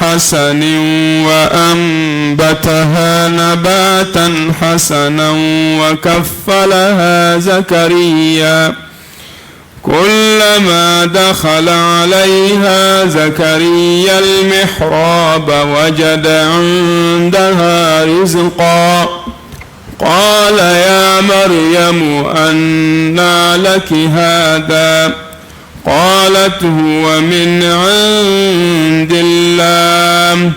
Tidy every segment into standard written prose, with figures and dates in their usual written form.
حسن وأنبتها نباتا حسنا وكفلها زكريا كلما دخل عليها زكريا المحراب وجد عندها رزقا قال يا مريم أنى لك هذا قالت هو من عند الله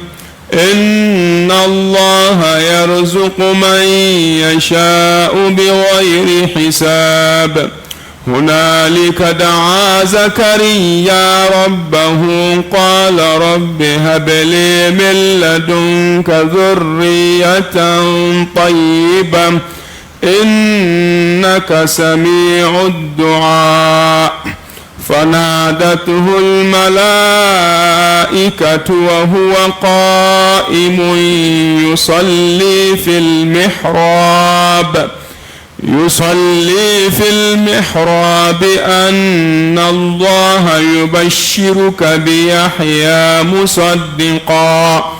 إن الله يرزق من يشاء بغير حساب هنالك دعا زكريا ربه قال رب هب لي من لدنك ذرية طيبة إنك سميع الدعاء فنادته الملائكة وهو قائم يصلي في المحراب يصلي في المحراب أن الله يبشرك بيحيى مصدقا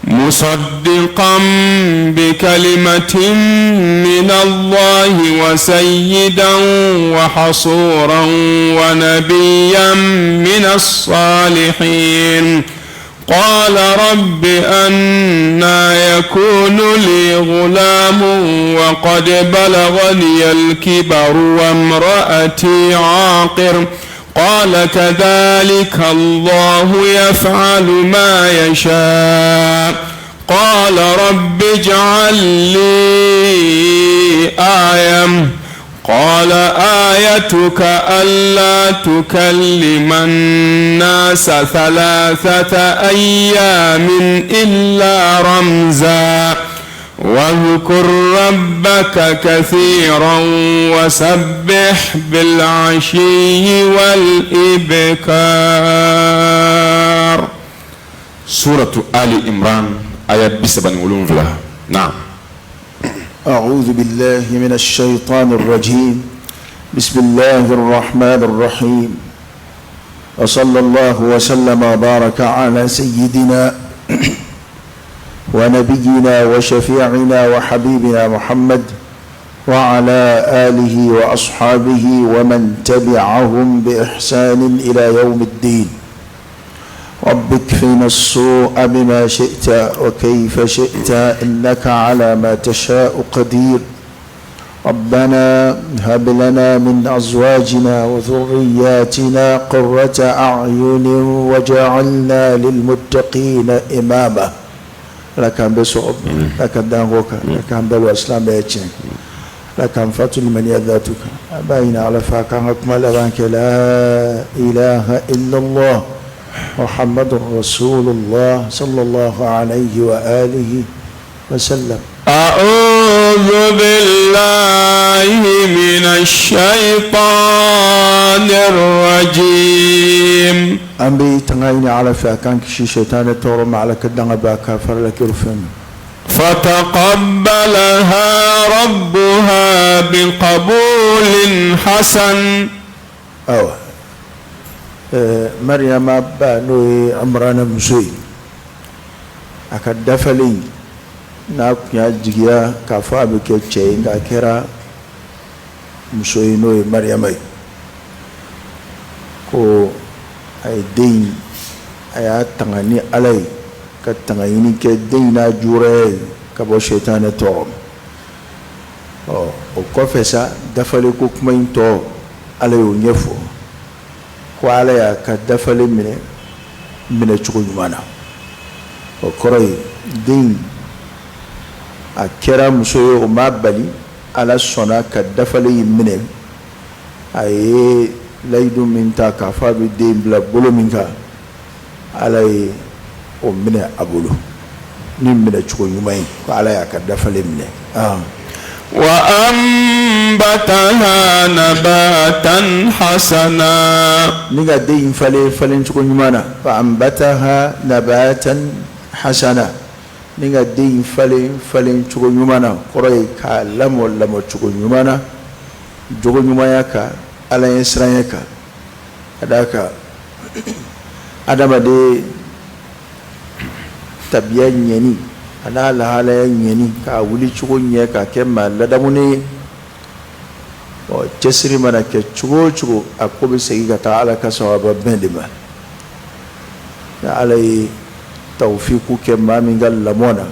مصدقا بكلمة من الله وسيدا وحصورا ونبيا من الصالحين قال رب أنى يكون لي غلام وقد بلغني الكبر وامرأتي عاقر قال كذلك الله يفعل ما يشاء قال رب اجعل لي آية قال آيتك ألا تكلم الناس ثلاثة أيام إلا رمزا واذكر ربك كثيرا وسبح بالعشي والإبكار سورة آل عمران آية 37 نعم. أعوذ بالله من الشيطان الرجيم بسم الله الرحمن الرحيم وصلى الله وسلم وبارك على سيدنا ونبينا وشفيعنا وحبيبنا محمد وعلى آله وأصحابه ومن تبعهم بإحسان إلى يوم الدين رب اكفنا السوء بما شئت وكيف شئت إنك على ما تشاء قدير ربنا هب لنا من أزواجنا وذرياتنا قرة أعين وجعلنا للمتقين إماما. Ala k'an bɛɛ sɔrɔ, Ala ka d'an kɔ kan, Ala k'an bɛɛ lɔ silamɛya tiɲɛ kan, Ala k'an fatu limaniya datu kan. An b'a ɲini Ala fɛ a k'an ka kuma laban kɛ la ilaha illallah muhammadur rasulullah sallallahu alayhi wa alihi wa sallam. أعوذ بالله من الشيطان الرجيم. An bɛ tanga ɲini Ala fɛ a k'an kisi sɛtanɛ tɔɔrɔ ma. Ala ka danga b'a ka farala kɛ fɛn. فتقبلها ربها بقبول حسن. Ayiwa, Mariyama ba, n'o ye Imurana muso ye, a ka dafalen n'a tun y'a jigiya k'a fɔ a bɛ kɛ cɛ ye, nka a kɛra muso ye, n'o ye Mariyama ye, ko a ye den in, a y'a tanga ni Ala ye, ka tanga ɲini kɛ den in n'a juraya ye ka bɔ sɛtanɛ tɔɔrɔ ma. Ɔ, o kɔfɛ sa, dafalen ko kuma in tɔ, Ala y'o ɲɛfɔ ko Ala y'a ka dafalen minɛ minɛ cogo ɲuman na. O kɔrɔ ye, den a kɛra muso ye, o m'a bali, Ala sɔnna ka dafalen in minɛ. A ye layidu min ta k'a fɔ a bɛ den bila bolo min kan, Ala ye o minɛ a bolo ni minɛ cogo ɲuman ye, ko Ala y'a ka dafalen minɛ. Wa anbataha nabatan hasana. Ni ka den in falen falen cogo ɲuman na. Wa anbataha nabatan hasana, ni ka den in falen falen cogo ɲuman na, kɔrɔ ye k'a lamɔ lamɔ cogo ɲuman na, jogo ɲumanya kan, Ala ɲɛ siranya kan. Ka d'a kan, adamaden tabiya ɲɛni a n'a lahalaya ɲɛni k'a wuli cogo ɲɛ k'a kɛ maa ladamunen ye. Ɔ, cɛsiri mana kɛ cogo o cogo, a ko bɛ segin ka taa Ala ka sawaba bɛn de ma. Ni Ala ye tawufiku kɛ maa min ka lamɔ na,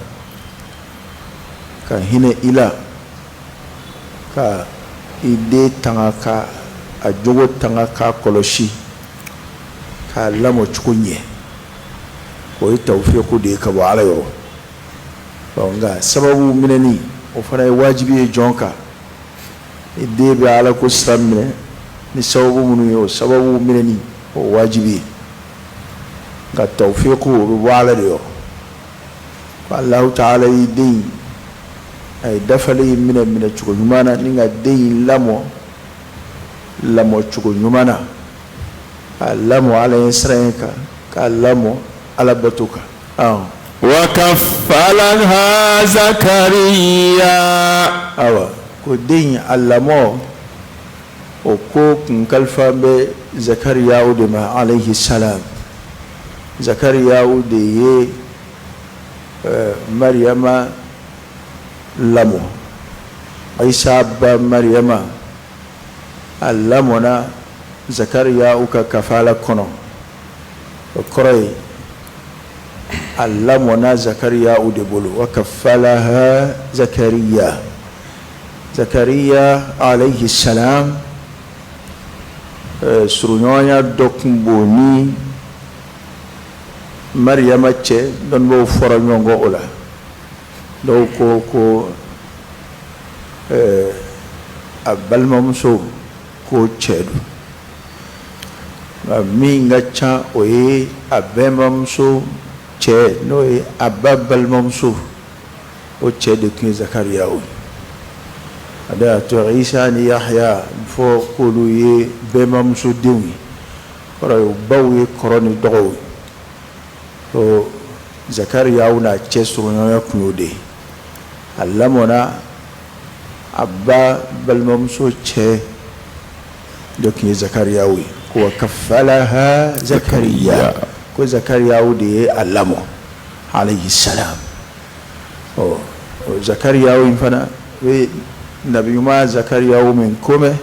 ka hinɛ i la, ka i den tanga, ka a jogo tanga, k'a kɔlɔsi, k'a lamɔ cogo ɲɛ, o ye tawufiku de ye ka bɔ Ala yɔrɔ. Ɔ, nka sababu minɛni, o fana ye wajibi ye jɔn kan. I den bɛ Ala ko sira minɛ ni sababu minnu ye, o sababu minɛni, o wajibi ye. Nka tawufiku, o bɛ bɔ Ala de yɔrɔ. Ko Alahu taala y'i den, a ye dafalen in minɛ minɛ cogo ɲuman na, ni ka den in lamɔ lamɔ cogo ɲuman na, k'a lamɔ Ala ɲɛ siran kan, k'a lamɔ Ala bato kan. Wa kaffalaha Zakariya. Awa, ko den a lamɔ, o ko kun kalifa bɛ Zakariya de ma alayhi salam. Zakariya de ye Mariyama lamɔ. Isa ba Mariyama, a lamɔna Zakariya ka kafala kɔnɔ. O kɔrɔ ye a lamɔna Zakariya de bolo. Wa kaffalaha Zakariya. Zakariya alayhi salam, suruɲɔgɔnya dɔ tun b'o ni Mariyama cɛ. Dɔnnibaw fɔra ɲɔgɔn kɔ o la. Dɔw ko ko a balimamuso ko cɛ don, nka min ka ca, o ye a bɛnbamuso cɛ, n'o ye a ba balimamuso, o cɛ de tun ye Zakariya ye. A de y'a to Isa ni Yahya fɔ k'olu ye bɛnbamuso denw ye, kɔrɔ ye u baw ye kɔrɔ ni dɔgɔw ye. O Zakariya n'a cɛ suruɲɔgɔnya tun y'o de ye. A lamɔna a ba balimamuso cɛ dɔ tun ye Zakariya ye. Ko wa kaffalaha Zakariya, ko Zakariya de ye a lamɔ alayhi salam. Ɔ, Zakariya in fana, o ye nabi ɲuman Zakariya min ko mɛn,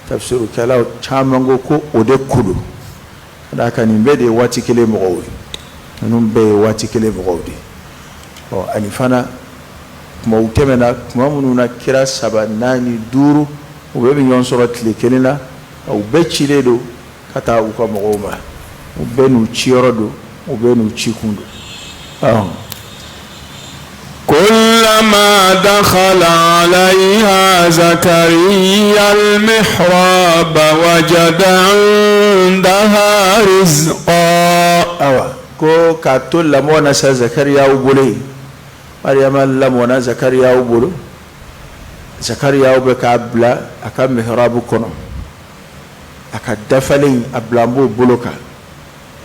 tafsirukɛlaw caman ko ko o de ko don, ka d'a kan nin bɛɛ de ye waati kelen mɔgɔw ye. Ninnu bɛɛ ye waati kelen mɔgɔw de ye. Ɔ, ani fana kumaw tɛmɛna, kuma minnu na kira saba, naani, duuru, u bɛɛ bɛ ɲɔgɔn sɔrɔ tile kelen na. U bɛɛ cilen don ka taa u ka mɔgɔw ma. U bɛɛ n'u ciyɔrɔ don, u bɛɛ n'u cikun don. كلما دخل عليها زكريا المحراب وجد عندها رزقا. Awa, ko k'a to lamɔ na sa Zakariyaw bolo yen, Mariyama lamɔna Zakariyaw bolo. Zakariyaw bɛ k'a bila a ka mihrabu kɔnɔ, a ka dafalen a bila an b'o bolo kan.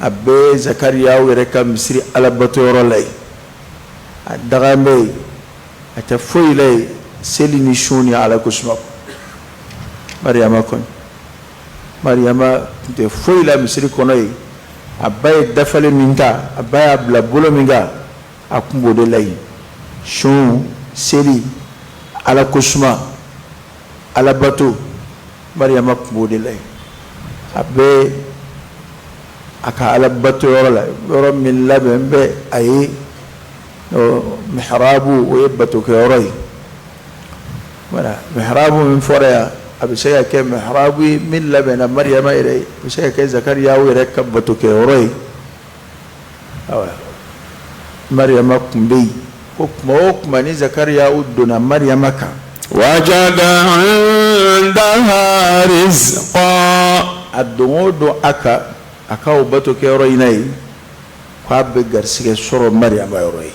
A bɛ Zakariyaw yɛrɛ ka misiri alabatoyɔrɔ la yen. A daga bɛ yen, a tɛ foyi la yen seli ni sun ni Ala ko suma. Mariyama kɔni, Mariyama tun tɛ foyi la misiri kɔnɔ yen. A ba ye dafalen min ta, a ba y'a bila bolo min kan, a kun b'o de la yen: sun, seli, Ala ko suma, alabato. Mariyama tun b'o de la yen. A bɛ a ka alabato yɔrɔ la, yɔrɔ min labɛn bɛ a ye, mihrabu, o ye batokɛyɔrɔ ye. Voilà, mihrabu min fɔra yan, a bɛ se ka kɛ mihrabu ye min labɛnna Mariyama yɛrɛ ye, a bɛ se ka kɛ Zakariya yɛrɛ ka batokɛyɔrɔ ye. Awa, Mariyama tun bɛ yen. Ko tuma o tuma ni Zakariya donna Mariyama kan, وجد عندها رزقا. A don o don a kan a ka o batokɛyɔrɔ in na yen, k'a bɛ garisɛgɛ sɔrɔ Mariyama yɔrɔ ye.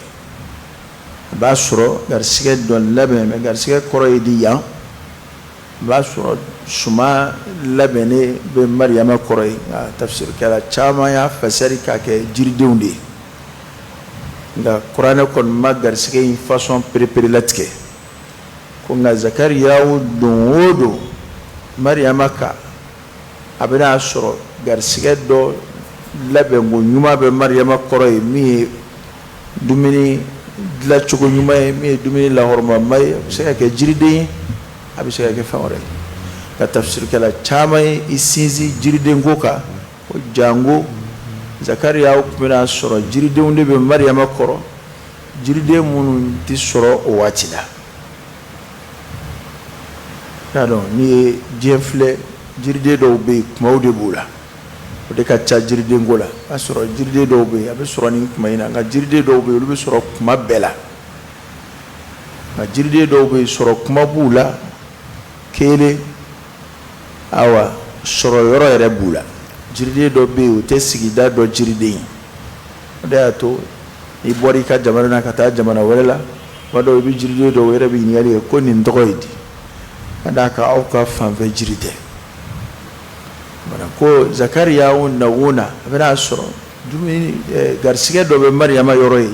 A b'a sɔrɔ garisɛgɛ dɔ labɛn mɛ. Garisɛgɛ kɔrɔ ye di yan? A b'a sɔrɔ suma labɛnnen bɛ Mariyama kɔrɔ ye. Nka tafsirikɛla caman y'a fasari k'a kɛ jiridenw de ye. Nka kuranɛ kɔni ma garisɛgɛ in façon perepere latigɛ. Ko nka Zakariya don o don Mariyama kan, a bɛna sɔrɔ garisɛgɛ dɔ labɛnko ɲuman bɛ Mariyama kɔrɔ ye, min ye Dumuni dilancogo ɲuman ye min ye dumuni lahɔrɔmama ye, a bɛ se ka kɛ jiriden ye, a bɛ se ka kɛ fɛn wɛrɛ ye. Nka tafsirikɛla caman ye i sinsin jiridenko kan, ko janko Zakariya tun bɛna sɔrɔ jiridenw de bɛ Mariyama kɔrɔ, jiriden minnu tɛ sɔrɔ o waati la. Y'a dɔn, n'i ye diɲɛ filɛ, jiriden dɔw bɛ yen, kumaw de b'u la, o de ka ca jiridenko la. O y'a sɔrɔ jiriden dɔw bɛ yen, a bɛ sɔrɔ nin kuma in na, nka jiriden dɔw bɛ yen, olu bɛ sɔrɔ kuma bɛɛ la. Nka jiriden dɔw bɛ yen, sɔrɔ kuma b'u la kelen, awa sɔrɔ yɔrɔ yɛrɛ b'u la. Jiriden dɔ bɛ yen, o tɛ sigida dɔ jiriden ye. O de y'a to n'i bɔra i ka jamana na ka taa jamana wɛrɛ la, tuma dɔw i bɛ jiriden dɔw yɛrɛ bɛ ɲininkali kɛ ko nin tɔgɔ ye di, ka d'a kan aw ka fanfɛ jiri tɛ. Ko Zakariya na o na, a bɛna sɔrɔ dumuni garisigɛ dɔ bɛ Mariyama yɔrɔ ye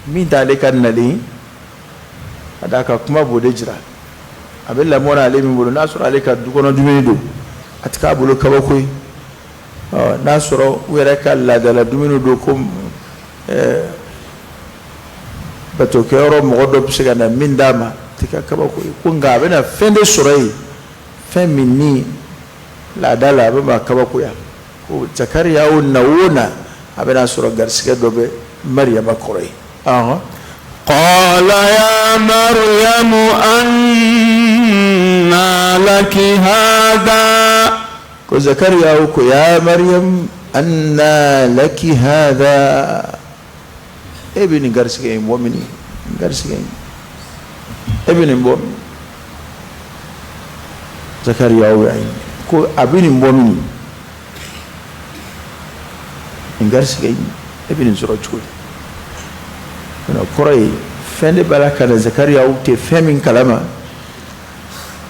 min t'ale ka nalen, ka d'a kan kuma b'o de jira. A bɛ lamɔ na ale min bolo, n'a sɔrɔ ale ka du kɔnɔ dumuni don, a tɛ k'a bolo kabako ye. N'a sɔrɔ u yɛrɛ ka laadala dumuni don, ko batokɛyɔrɔ mɔgɔ dɔ bɛ se ka na min d'a ma, a tɛ kɛ kabako ye. Ko nka a bɛna fɛn de sɔrɔ yen, fɛn min ni laada la a bɛ maa kabakoya. Ko Zakariya o na o na, a bɛna sɔrɔ garisigɛ dɔ bɛ Mariyama kɔrɔ yen. Qala ya Maryamu anna laki hadha. Ko Zakariya ko ya Mariyam anna laki hadha, e bɛ nin garisigɛ in bɔ min? Garisigɛ in, e bɛ nin bɔ min? Zakariya y'a ko a bɛ nin bɔ min, nin garisigɛ in, e bɛ nin sɔrɔ cogo di? O kɔrɔ ye fɛn de b'a la ka na, Zakariya tɛ fɛn min kalama,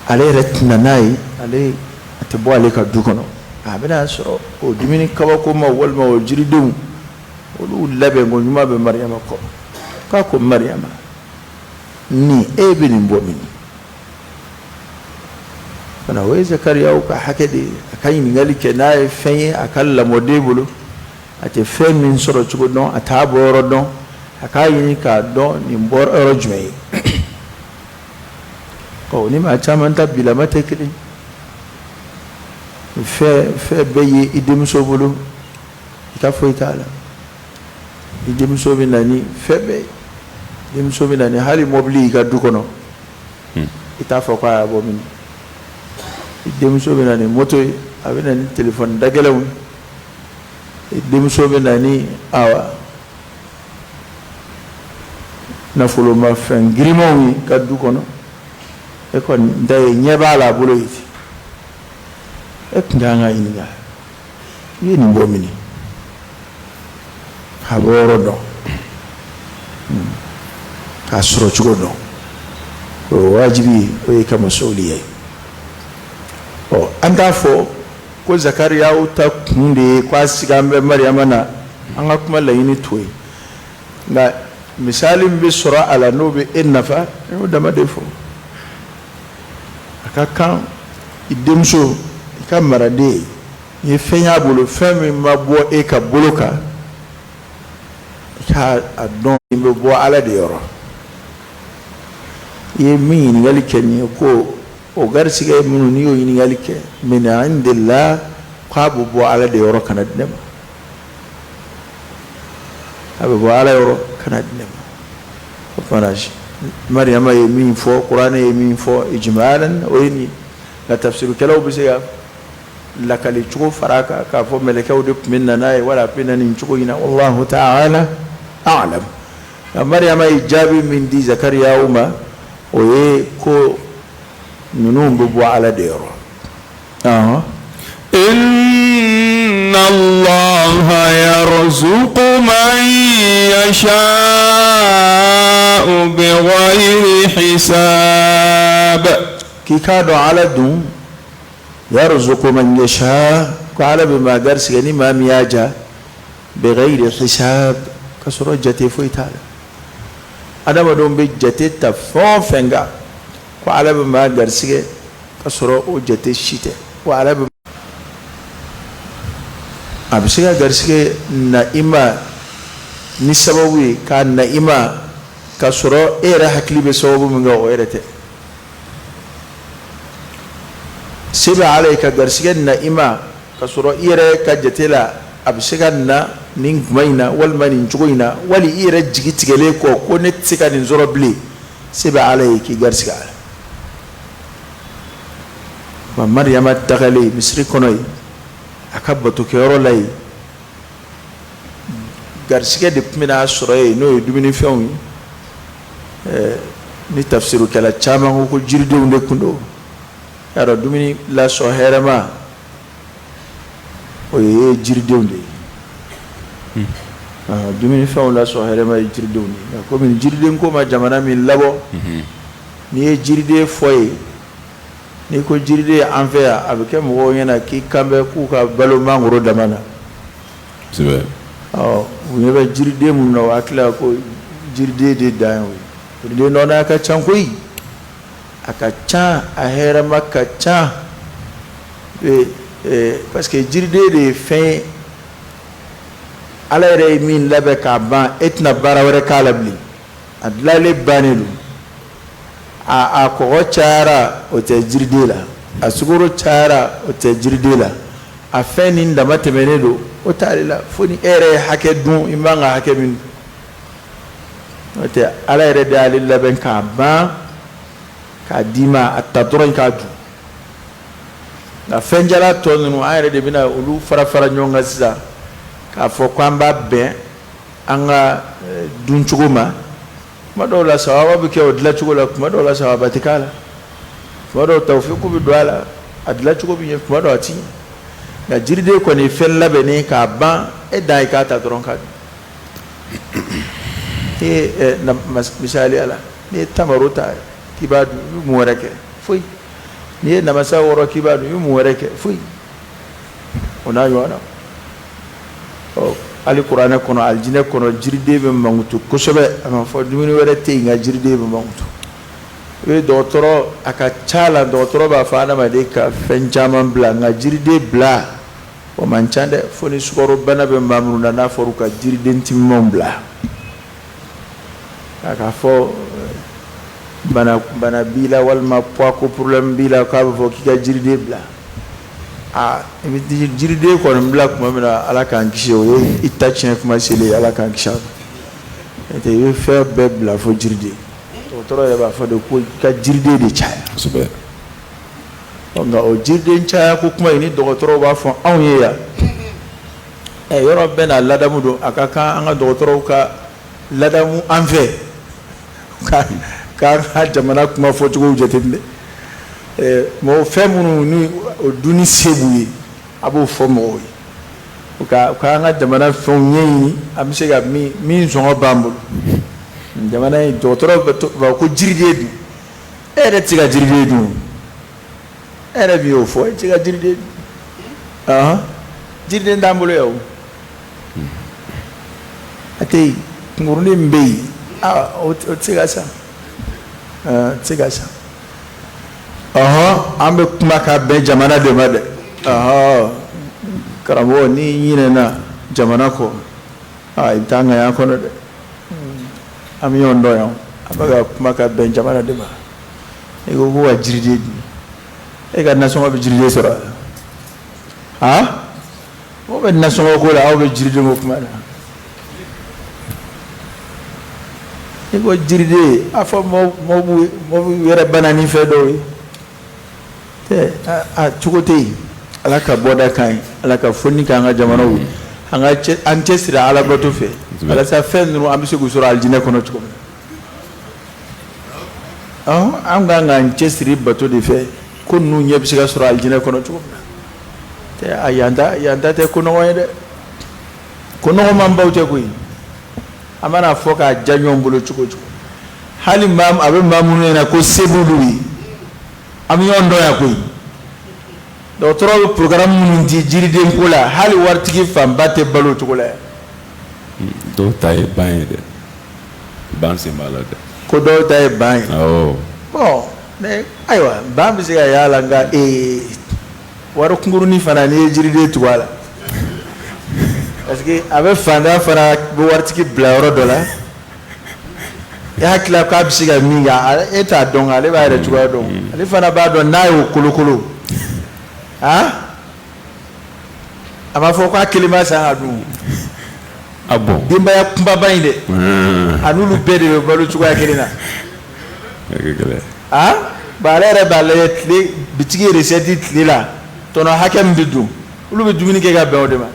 ale yɛrɛ tɛ na n'a ye, ale a tɛ bɔ ale ka du kɔnɔ. A bɛna sɔrɔ o dumuni kabakoma walima o jiridenw, olu labɛnko ɲuman bɛ Mariyama kɔrɔ. K'a ko Mariyama, nin e bɛ nin bɔ min? Fana o ye Zakariyaw ka hakɛ de ye, a ka ɲininkali kɛ n'a ye fɛn ye a ka lamɔden bolo, a tɛ fɛn min sɔrɔ cogo dɔn, a t'a bɔ yɔrɔ dɔn, a k'a ɲini k'a dɔn nin bɔ yɔrɔ jumɛn ye. Ɔ ni maa caman ta bilama tɛ kelen, fɛn fɛn bɛɛ ye i denmuso bolo, i ka foyi t'a la. I denmuso bɛ na ni fɛn bɛɛ ye, denmuso bɛ na ni hali mɔbili i ka du kɔnɔ, i t'a fɔ k'a y'a bɔ min. I denmuso bɛ na ni moto ye, a bɛ na ni telefɔni dagɛlɛnw ye, i denmuso bɛ na ni awa nafolomafɛn girimanw ye ka du kɔnɔ, e kɔni ta ye ɲɛ b'a la a bolo ye ten. E tun ka kan ka ɲininka, i ye nin bɔ mini? K'a bɔ yɔrɔ dɔn, k'a sɔrɔ cogo dɔn, o ye wajibi ye, o ye ka masuliya ye. Ɔ an t'a fɔ ko Zakariyaw ta kun de ye k'a siga bɛ Mariyama na, an ka kuma laɲini t'o ye. Nka misali min bɛ sɔrɔ a la n'o bɛ e nafa, n y'o dama de fɔ. A ka kan i denmuso, i ka maraden, n'i ye fɛn y'a bolo, fɛn min ma bɔ e ka bolo kan, i k'a dɔn nin bɛ bɔ Ala de yɔrɔ. I ye min ɲininkali kɛ nin ye, ko o garisigɛ minnu n'i y'o ɲininkali kɛ, min indillah, k'a bɛ bɔ Ala de yɔrɔ ka na di ne ma. A bɛ bɔ Ala yɔrɔ ka na di ne ma. O tuma na Mariyama ye min fɔ, kuranɛ ye min fɔ ijmalan, o ye nin ye. Nka tafsirukɛlaw bɛ se ka lakali cogo fara a kan k'a fɔ mɛlɛkɛw de tun bɛ na n'a ye, wala a tun bɛ na nin cogo in na, wallahu ta'ala a'lam. Nka Mariyama ye jaabi min di Zakariyaw ma, o ye ko ninnu bɛ bɔ Ala de yɔrɔ. Ɔhɔn. Inna Allaha yarzuqu man yasha'u bighayri hisab. K'i k'a dɔn Ala dun yarzuqu man yasha, ko Ala bɛ maa garisigɛ ni maa min y'a ja, bighayri hisab, ka sɔrɔ jate foyi t'a la. Adamadenw bɛ jate ta fɛn o fɛn kan, ko Ala bɛ maa garisigɛ ka sɔrɔ o jate si tɛ. Ko Ala bɛ a bɛ se ka garisigɛ na i ma Ni sababu ye k'a na i ma k'a sɔrɔ e yɛrɛ hakili bɛ sababu min kan, o yɛrɛ tɛ. Se bɛ Ala ye ka garisɛgɛ na i ma k'a sɔrɔ i yɛrɛ ka jate la a bɛ se ka na nin tuma in na walima nin cogo in na, wali i yɛrɛ jigi tigɛlen kɔ ko ne tɛ se ka nin sɔrɔ bilen. Se bɛ Ala ye k'i garisɛgɛ a la. Wa Mariyama tagalen misiri kɔnɔ yen, a ka batokɛyɔrɔ la yen, garisɛgɛ de tun bɛna sɔrɔ yen, n'o ye dumunifɛnw ye. Ni tafsirukɛla caman ko ko jiridenw de tun don. Y'a dɔn, dumuni lasɔn hɛrɛma, o ye jiridenw de ye. Dumunifɛnw lasɔn hɛrɛma ye jiridenw de ye. Nka komi jiriden ko ma jamana min labɔ, n'i ye jiriden fɔ yen, n'i ko jiriden an fɛ yan, a bɛ kɛ mɔgɔw ɲɛna k'i kan bɛ k'u ka balo mangoro dama na. Ɔ, u ɲɛ bɛ jiriden minnu na, o hakili la ko jiriden de dan ye o ye. Jiriden nɔnɔ ka ca koyi, a ka ca, a hɛrɛma ka ca, parce que jiriden de ye fɛn ye Ala yɛrɛ ye min labɛn k'a ban, e tɛna baara wɛrɛ k'a la bilen. A dilanlen bannen don. A kɔgɔ cayara, o tɛ jiriden la. A sukaro cayara, o tɛ jiriden la. A fɛn nin dama tɛmɛnen don, o t'ale la, fo ni e yɛrɛ ye hakɛ dun i man ka hakɛ min dun. N'o tɛ, Ala yɛrɛ de y'ale labɛn k'a ban k'a d'i ma, a ta dɔrɔn k'a dun. Nka fɛnjalan tɔ ninnu, an yɛrɛ de bɛna olu fara fara ɲɔgɔn kan sisan k'a fɔ ko an b'a bɛn an ka duncogo ma. Kuma dɔw la, sawaba bɛ kɛ o dilancogo la, kuma dɔw la, sawaba tɛ k'a la. Kuma dɔw, tawfiku bɛ don a la, a dilancogo bɛ ɲɛ, kuma dɔw a ti ɲɛ. Nka jiriden kɔni ye fɛn labɛnnen k'a ban, e dan ye k'a ta dɔrɔn k'a dun. N'i ye, misaliya la, n'i ye tamaro ta k'i b'a dun, i bɛ mun wɛrɛ kɛ? Foyi. N'i ye namasa wɔrɔ k'i b'a dun, i bɛ mun wɛrɛ kɛ? Foyi. O n'a ɲɔgɔn na. Ɔ, hali kuranɛ kɔnɔ, alijinɛ kɔnɔ, jiriden bɛ mankutu kosɛbɛ. A ma fɔ dumuni wɛrɛ tɛ yen, nka jiriden bɛ mankutu. I bɛ dɔgɔtɔrɔ, a ka ca la, dɔgɔtɔrɔ b'a fɔ adamaden ka fɛn caman bila, nka jiriden bila o man ca dɛ, fo ni sukarobana bɛ maa minnu na, n'a fɔra u ka jiriden timimanw bila. K'a fɔ bana b'i la walima poids ko problème b'i la, k'a bɛ fɔ k'i ka jiriden bila, aa, i bɛ jiriden kɔni bila tuma min na, Ala k'an kisi, o ye i ta tiɲɛ kuma selen ye. Ala k'an kisi a ma. N'o tɛ, i bɛ fɛn bɛɛ bila fo jiriden. Dɔgɔtɔrɔ yɛrɛ b'a fɔ de ko i ka jiriden de caya. Nka o jiriden caya ko kuma in ni dɔgɔtɔrɔw b'a fɔ anw ye yan, ɛ, yɔrɔ bɛɛ n'a ladamu don. A ka kan an ka dɔgɔtɔrɔw ka ladamu an fɛ, k'an ka jamana kuma fɔcogow jateminɛ. Mɔgɔ fɛn minnu ni o dunni se b'u ye, a b'o fɔ mɔgɔw ye, u ka an ka jamana fɛnw ɲɛɲini, an bɛ se ka min min sɔngɔ b'an bolo. Jamana in dɔgɔtɔrɔ b'a ko jiriden dun, e yɛrɛ tɛ se ka jiriden dun. E yɛrɛ min y'o fɔ, e tɛ se ka jiriden dun. Jiriden t'an bolo yan o, a tɛ yen. Kunkurunin min bɛ yen, o tɛ se ka san, o tɛ se ka san. Ɔhɔn, an bɛ kuma ka bɛn jamana de ma dɛ. Ɔhɔn, karamɔgɔ, n'i ɲinɛna jamana kɔ, aa, i bɛ taa ŋaɲa kɔnɔ dɛ. An bɛ ɲɔgɔn dɔn yan. An bɛ ka kuma ka bɛn jamana de ma. I ko ko ka jiriden dun, e ka nasɔngɔ bɛ jiriden sɔrɔ a? Mɔgɔ bɛ nasɔngɔ ko la, aw bɛ jiriden ko kuma la. I ko jiriden, a fɔ mɔgɔw b'u yɛrɛ bana ni fɛn dɔw ye tɛ, a cogo tɛ yen. Ala ka bɔda kan ye, Ala ka foni k'an ka jamanaw ye, an ka an cɛsiri Ala bato fɛ, walasa fɛn ninnu an bɛ se k'u sɔrɔ alijinɛ kɔnɔ cogo min na. An kan k'an cɛsiri bato de fɛ, ko ninnu ɲɛ bɛ se ka sɔrɔ alijinɛ kɔnɔ cogo min na. Tɛ a yan ta, yan ta tɛ ko nɔgɔn ye dɛ, ko nɔgɔmanbaw tɛ koyi. An mana fɔ k'a diya ɲɔgɔn bolo cogo cogo, hali maa a bɛ maa minnu ɲɛna ko se b'olu ye, an bɛ ɲɔgɔn dɔn yan koyi. Dɔgɔtɔrɔ bɛ programme minnu di jiriden ko la, hali waritigi fanba tɛ balo o cogo la yan. Dɔw ta ye ban ye dɛ, ban sen b'a la dɛ. Ko dɔw ta ye ban ye? Awɔ. Bon, mais ayiwa, ban bɛ se ka y'a la, nka wari kunkurunin fana, n'i ye jiriden tugu a la. Parce que a bɛ faantan fana bɛ waritigi bila yɔrɔ dɔ la e hakili la k'a bɛ se ka min kɛ e t'a dɔn ale b'a yɛrɛ cogoya dɔn ale fana b'a dɔn n'a y'o kolokolo aa a b'a fɔ k'a kelen b'a san ka dun ah bon denbaya kunbaba in dɛ a n'olu bɛɛ de bɛ balo cogoya kelen na aa bon ale yɛrɛ b'a lajɛ tile bitigi recette tile la tɔnɔ hakɛ min bɛ dun olu bɛ dumuni kɛ ka bɛn o de ma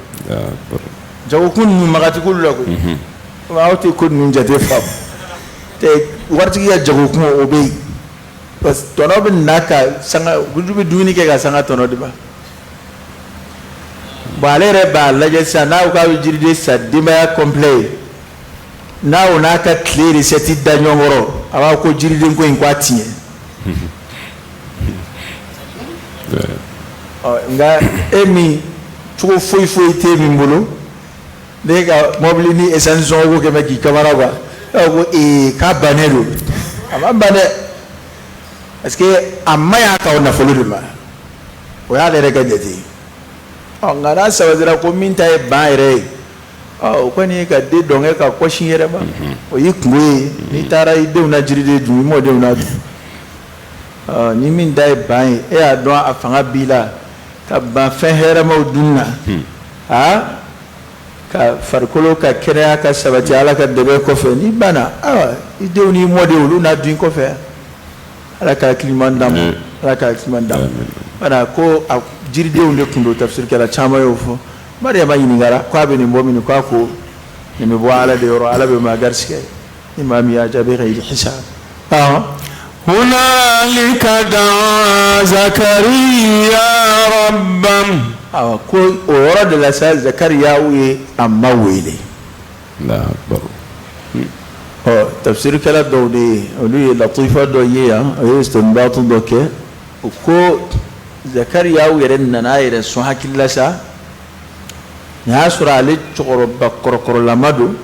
jagokun ninnu maga tɛ k'olu la koyi aw tɛ ko ninnu jate faamu tɛ waritigi ka jagokun o bɛ yen parce que tɔnɔ bɛ na ka sanga olu bɛ dumuni kɛ ka sanga tɔnɔ de ma bon ale yɛrɛ b'a lajɛ sisan n'a ko k'a bɛ jiriden san denbaya complet ye n'a o n'a ka tile recette da ɲɔgɔn kɔrɔ a b'a fɔ ko jiriden ko in k'a tiɲɛ nka e min cogo foyi foyi tɛ min bolo ne ka mɔbili ni essence sɔngɔ ko kɛmɛ k'i kamana gan e ko ee k'a bannen don a ma ban dɛ parce que a ma ɲi a ka o nafolo de ma o y'ale yɛrɛ ka jate ye ɔ nka n'a sabatira ko min ta ye ban yɛrɛ ye ɔ o kɔni ye ka den dɔnkɛ ka kɔsin yɛrɛ ma o y'i kungo ye n'i taara i denw na jiriden dun i mɔdenw na dun ɔ ni min ta ye ban ye e y'a dɔn a fanga b'i la ka ban fɛn hɛrɛmaw dun na aa ka farikolo ka kɛnɛya ka sabati ala ka dɛmɛ kɔfɛ n'i banna ayiwa i denw n'i mɔdenw olu n'a dun i kɔfɛ ala ka hakili ɲuman d'an ma ala ka hakili ɲuman d'an ma wala ko a jiridenw de tun don tafsirikɛla caman y'o fɔ Mariyama ɲininkara k'a bɛ nin bɔ min k'a ko nin bɛ bɔ ala de yɔrɔ ala bɛ maa garisigɛ ni maa min y'a jaabi bighayri hisab hunalika daa zakariya rabbahu awa ko o yɔrɔ de la sa zakariya ye a ma wele ɔ tafsirikɛla dɔw de ye olu ye latifa dɔ ye yan o ye istinbatu dɔ kɛ o ko zakariya yɛrɛ nana a yɛrɛ sɔn hakili la sa nin y'a sɔrɔ ale cɛkɔrɔba kɔrɔkɔrɔlama don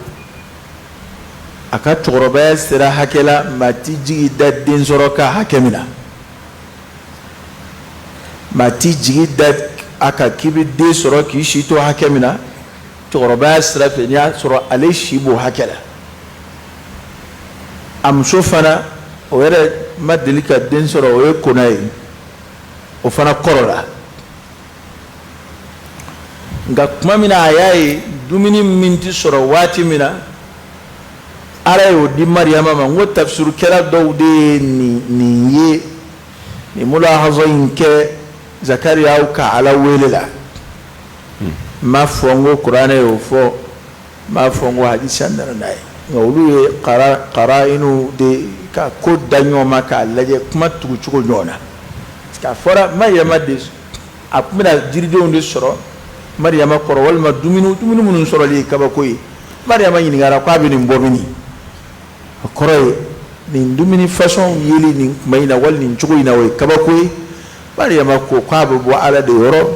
a ka cɛkɔrɔbaya sera hakɛ la maa t'i jigi da den sɔrɔ kan hakɛ min na maa t'i jigi da a kan k'i bɛ den sɔrɔ k'i si to hakɛ min na cɛkɔrɔbaya sira fɛ n'i y'a sɔrɔ ale si b'o hakɛ la a muso fana o yɛrɛ ma deli ka den sɔrɔ o ye kona ye o fana kɔrɔla nka tuma min na a y'a ye dumuni min tɛ sɔrɔ waati min na ala y'o di mariyama ma n ko tafsirukɛla dɔw de ye nin ye nin mulahaza in kɛ zakariya ka ala wele la n m'a fɔ n ko kuranɛ y'o fɔ n m'a fɔ n ko hadisa nana n'a ye nka olu ye qara'inu de ka ko da ɲɔgɔn ma k'a lajɛ kuma tugucogo ɲɔgɔn na parce que a fɔra mariyama de a tun bɛna jiridenw de sɔrɔ mariyama kɔrɔ walima dumuni dumuni minnu sɔrɔli ye kabako ye mariyama ɲininkara k'a bɛ nin bɔ mini a kɔrɔ ye nin dumuni façon yeli nin kuma in na wali nin cogo in na o ye kabako ye mariyama ko k'a bɛ bɔ ala de yɔrɔ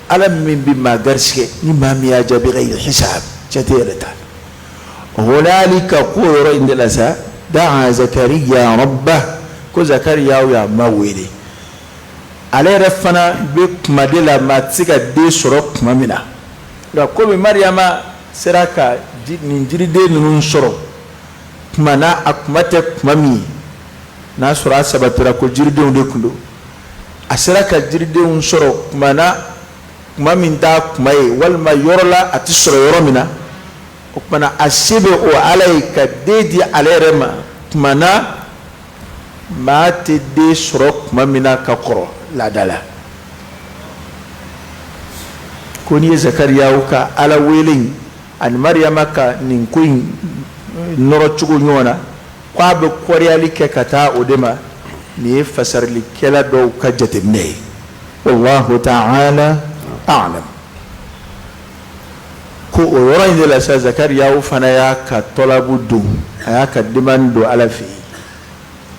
ala min bɛ maa garisigɛ ni maa min y'a jaabi bighayri hisab jate yɛrɛ t'a la hunalika ko yɔrɔ in de la sa daa zakariya rabba ko zakariya y'a ma wele ale yɛrɛ fana bɛ kuma de la maa tɛ se ka den sɔrɔ tuma min na nka komi mariyama sera ka nin jiriden ninnu sɔrɔ tuma na a kuma tɛ tuma min ye n'a sɔrɔ a sabatira ko jiridenw de tun don a sera ka jiridenw sɔrɔ tuma na tuma min t'a kuma ye walima yɔrɔ la a tɛ sɔrɔ yɔrɔ min na o tuma na a se bɛ o ala ye ka den di ale yɛrɛ ma tuma na maa tɛ den sɔrɔ tuma min na ka kɔrɔ laada la ko n'i ye zakariyaw ka ala wele in ani mariyama ka nin ko in nɔrɔ cogo ɲɔgɔn na ko a bɛ kɔrɔyali kɛ ka taa o de ma nin ye fasarilikɛla dɔw ka jateminɛ ye wallahu ta'ala a'lam ko o yɔrɔ in de la sa zakariyaw fana y'a ka tɔlabu don a y'a ka demande don ala fɛ yen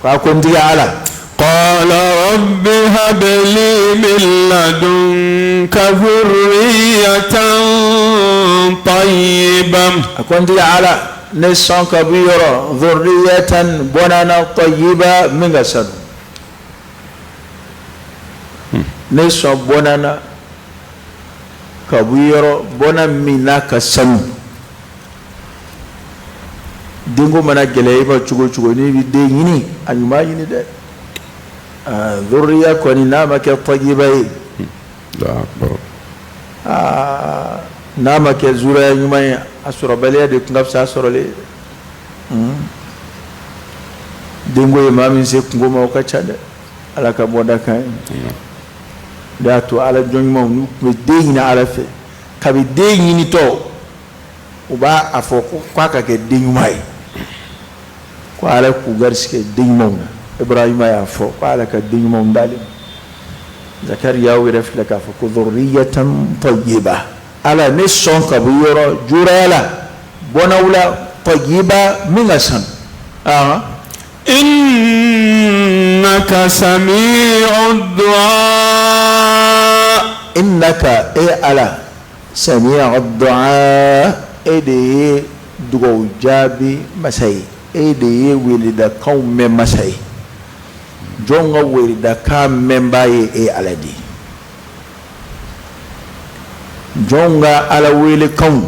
k'a ko n tigi ala qala rabbi hab li min ladunka dhurriyatan tayyiban a ko n tigi ala ne sɔn ka b'i yɔrɔ dhurriyatan bɔnna tayyiba min ka sanu ne sɔn bɔnna ka bɔ i yɔrɔ bɔnna min n'a ka sanu. Denko mana gɛlɛya i ma cogo o cogo, n'i bɛ den ɲini, a ɲuman ɲini dɛ. Zuriya kɔni, n'a ma kɛ tayiba ye, aa, n'a ma kɛ zuriya ɲuman ye, a sɔrɔbaliya de tun ka fisa a sɔrɔlen ye. Denko ye maa min se kunko ma, o ka ca dɛ. Ala ka bɔda kan ye. O de y'a to Ala jɔn ɲumanw, n'u tun bɛ den ɲini Ala fɛ, kabi den ɲinitɔ, u b'a a fɔ ko k'a ka kɛ den ɲuman ye, ko Ala k'u garisigɛ den ɲumanw na. Ibrahima y'a fɔ ko Ala ka den ɲumanw d'ale ma. Zakariya yɛrɛ filɛ k'a fɔ ko zurriyatan tayyiba, Ala ne sɔn ka bɔ yɔrɔ juraya la, bɔnnaw la, tayyiba, min ka sanu. Innaka sami'u du'a. Innaka, e Ala, sami'u du'a, e de ye dugawu jaabi masa ye, e de ye weledakanw mɛn masa ye. Jɔn ka weledakan mɛnbaa ye e Ala de ye. Jɔn ka Ala welekanw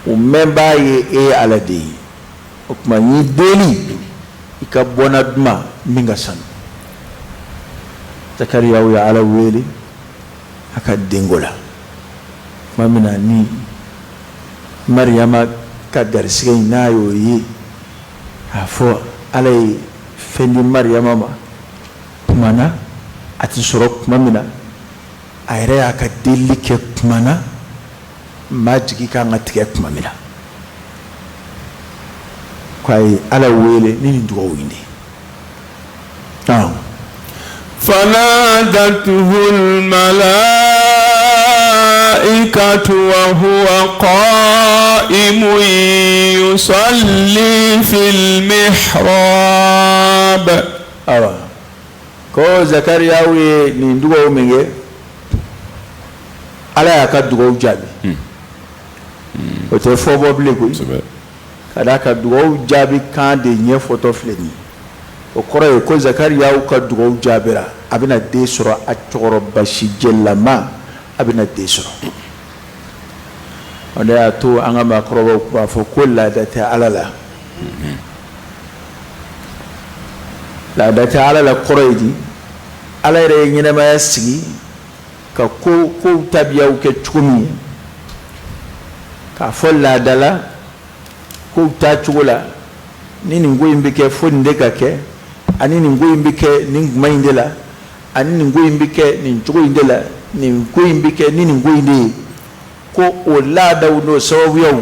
o mɛnbaa ye e Ala de ye. O tuma n y'i deli i ka bɔnna di n ma min ka sanu. Zakariyaw ye Ala wele a ka denko la tuma min na, ni Mariyama ka garisigɛ in, n'a y'o ye, k'a fɔ Ala ye fɛn di Mariyama ma tuma na a tɛ sɔrɔ tuma min na, a yɛrɛ y'a ka delili kɛ tuma na maa jigi ka kan ka tigɛ tuma min na, ko a ye Ala wele ni nin dugawu in de ye. Fanadatuhu almalaikatu wa huwa qaimun yusalli fil mihrab. Awa, ko Zakariyaw ye nin dugawu min kɛ, Ala y'a ka dugawu jaabi. O tɛ fɔ bɔ bilen koyi, ka d'a kan dugawu jaabi kan de ɲɛfɔtɔ filɛ nin ye. O kɔrɔ ye ko Zakariyaw ka dugawu jaabira, a bɛna den sɔrɔ. A cɛkɔrɔba sijɛlama, a bɛna den sɔrɔ. O de y'a to an ka maakɔrɔbaw tun b'a fɔ ko laada tɛ Ala la. Laada tɛ Ala la kɔrɔ ye di? Ala yɛrɛ ye ɲɛnamaya sigi ka ko kow tabiyaw kɛ cogo min ye, k'a fɔ laada la kow taacogo la, ni nin ko in bɛ kɛ, fo nin de ka kɛ, ani nin ko in bɛ kɛ nin kuma in de la, ani nin ko in bɛ kɛ nin cogo in de la, nin ko in bɛ kɛ ni nin ko in de ye, ko o laadaw n'o sababuyaw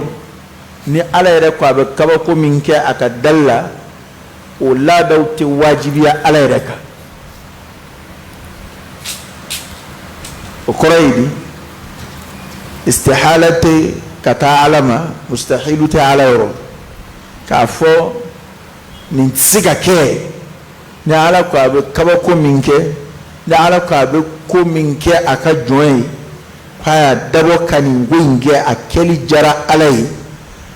ni Ala yɛrɛ ko a bɛ kabako min kɛ a ka dali la, o laadaw tɛ wajibiya Ala yɛrɛ kan. O kɔrɔ ye di? Istihala tɛ ka taa Ala ma, mustahilu tɛ Ala yɔrɔ k'a fɔ nin tɛ se ka kɛ. Ni Ala ko a bɛ kabako min kɛ, ni Ala ko a bɛ ko min kɛ a ka jɔn ye, k'a y'a dabɔ ka nin ko in kɛ, a kɛli diyara Ala ye,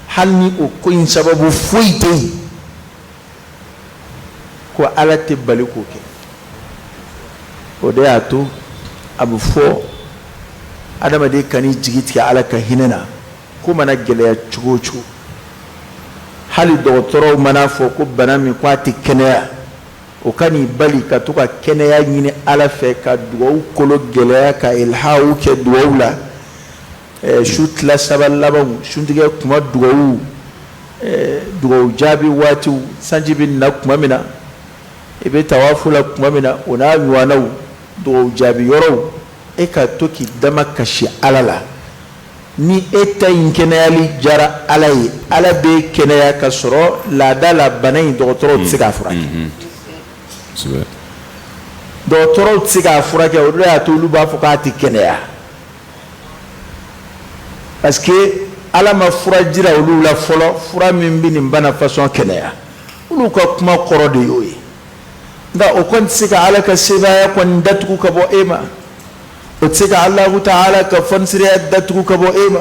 hali ni o ko in sababu foyi tɛ yen, ko Ala tɛ bali k'o kɛ. O de y'a to a bɛ fɔ adamaden kan'i jigi tigɛ Ala ka hinɛ na, ko mana gɛlɛya cogo o cogo. Hali dɔgɔtɔrɔw mana fɔ ko bana min, ko a tɛ kɛnɛya, o kan'i bali ka to ka kɛnɛya ɲini Ala fɛ, ka dugawu kolo gɛlɛya, ka ilhaw kɛ dugawu la, su tila saba labanw, suntigɛ kuma dugawu, dugawu jaabi waatiw, sanji bɛ na tuma min na, i bɛ tawafu la tuma min na, o n'a ɲɔgɔnnaw, dugawu jaabi yɔrɔw, e ka to k'i dama kasi Ala la. Ni e ta in kɛnɛyali diyara Ala ye, Ala bɛ kɛnɛya ka sɔrɔ laada la bana in dɔgɔtɔrɔw tɛ se k'a furakɛ. Dɔgɔtɔrɔw tɛ se k'a furakɛ, o de y'a to olu b'a fɔ k'a tɛ kɛnɛya, parce que Ala ma fura jira olu la fɔlɔ, fura min bɛ nin bana fasɔn kɛnɛya. Olu ka kuma kɔrɔ de y'o ye. Nka o kɔni tɛ se ka Ala ka sebaaya kɔni datugu ka bɔ e ma. O tɛ se ka Alahu taala ka fɔnisireya datugu ka bɔ e ma.